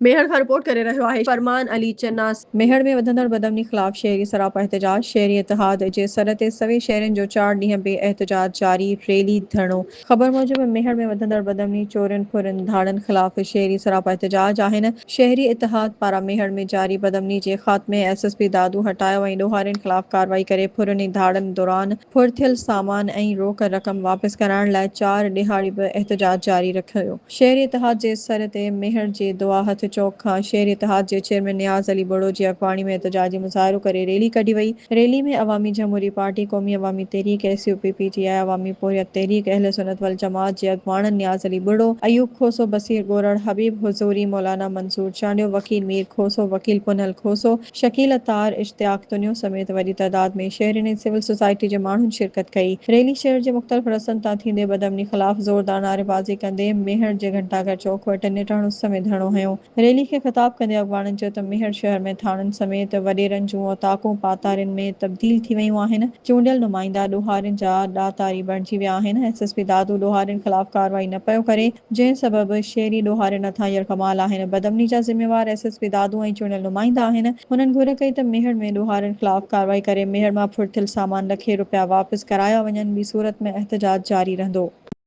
ميهڙ کان رپورٽ ڪري رهيو آهي فرمان علي چنا. ميهڙ ۾ وڌندڙ بدامني خلاف شهري سراپا احتجاج، شهري اتحاد جي سڏ تي سوين شهرين جو چار ڏينهن به احتجاج جاري، ريلي، ڌرڻو. خبر موجب ميهڙ ۾ وڌندڙ بدامني، چورين، ڦرن، ڌاڙن خلاف شهري سراپا احتجاج آهن، شهري اتحاد پاران ميهڙ ۾ جاري بدامني جي خاتمي، ايس ايس پي دادو هٽايو ۽ ڏوهارين خلاف ڪارروائي ڪري ڦرن ۽ ڌاڙن دوران ڦر ٿيل سامان ۽ روڪ رقم واپس ڪرائڻ لاء چار ڏهاڙي به احتجاج جاري رکيو. شهري اتحاد جي سر تي ميهڙ جي دعا هٿ چوڪ کان شهري اتحاد جي چيئرمين نياز علي ٻرڙو جي اڳواڻي ۾ احتجاجي مظاهرو ڪري ريلي ڪڍي وئي. ريلي ۾ عوامي جمهوري پارٽي، قومي عوامي تحريڪ، ايس يو پي، پي ٽي آء، عوامي پورهيت تحريڪ، اهل سنت والجماعت جي اڳواڻن نياز علي ٻرڙو، ايوب کوسو، بصير ڳورڙ، حبيب حضوري، مولانا منظور چانڊيو، وڪيل مير کوسو، وڪيل پنهل کوسو، شڪيل عطار، اشتياق تنيو سميت وڏي تعداد ۾ شهرين ۽ سول سوسائٽي جي ماڻهن شرڪت ڪئي. ريلي شهر جي مختلف رستن تان ٿيندي بدامني خلاف زوردار نعريبازي ڪندي ميهڙ جي گهنٽاگهر چوڪ وٽ نٽهڻ اس ۾ ڌرڻو هنيو. ريلي کي خطاب ڪندي اڳواڻن چيو ته ميهڙ شهر ۾ ٿاڻن سميت وڏيرن جون اوطاقون پاتارين ۾ تبديل ٿي ويون آهن، چونڊيل نمائندا ڏوهارين جا ڏاتاري بڻجي ويا آهن، ايس ايس پي دادو ڏوهارين خلاف ڪارروائي نه پيو ڪري، جنهن سبب شهري ڏوهارين هٿان يرغمال آهن. بدامني جا ذميوار ايس ايس پي دادو ۽ چونڊيل نمائندا آهن. هنن گهر ڪئي ته ميهڙ ۾ ڏوهارين خلاف ڪارروائي ڪري ميهڙ مان ڦر ٿيل سامان لکين رپيا واپس ڪرايا وڃن ٻي صورت ۾ احتجاج جاري رهندو.